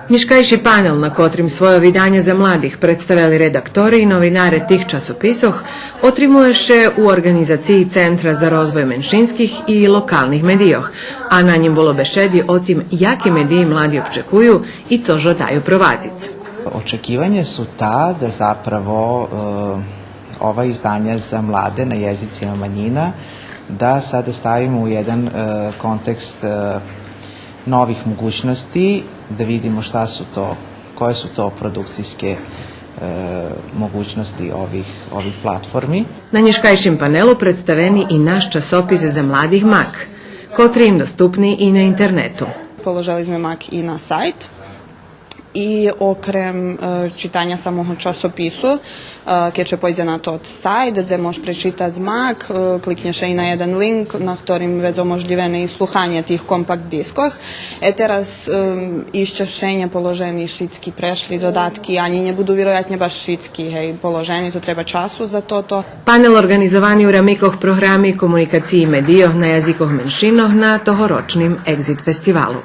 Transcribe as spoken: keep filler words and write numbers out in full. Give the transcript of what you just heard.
Нїшкайши панел, на котрим свойо виданя за младих представели редактори и новинаре тих часописох, отримує ше у орґанизациї Центра за розвой меншинских и локалних медийох, а на нїм було бешеди о тим яки медиї млади обчекую и цо жадаю провадзиц. Očekivanja su ta da zapravo, e, ova izdanja za mlade na jezicima manjina, da sada stavimo u jedan, e, kontekst, e, novih mogućnosti, da vidimo šta su to, koje su to produkcijske, e, mogućnosti ovih, ovih platformi. На нїшкайшим панелу представени и наш часопис за младих Мак, котри им доступни и на интернету. Положели зме Мак и на сайт. И окрем, е, читаня самого часопису, е, кед ше пойдзе на тот сайт, дзе мож пречитац Мак, е, кликнє ше и на єден линк, на хторим вец оможлївене и слуханє тих компакт дискох. Е, тераз, е, ище ше нє положени шицки прешли додатки, анї нє буду вироятнє баш шицки, гей, положени, то треба часу за тото. Панел орґанизовани у рамикох програми комуникациї медийох на язикох меншинох на тогорочним Екзит фестивалу.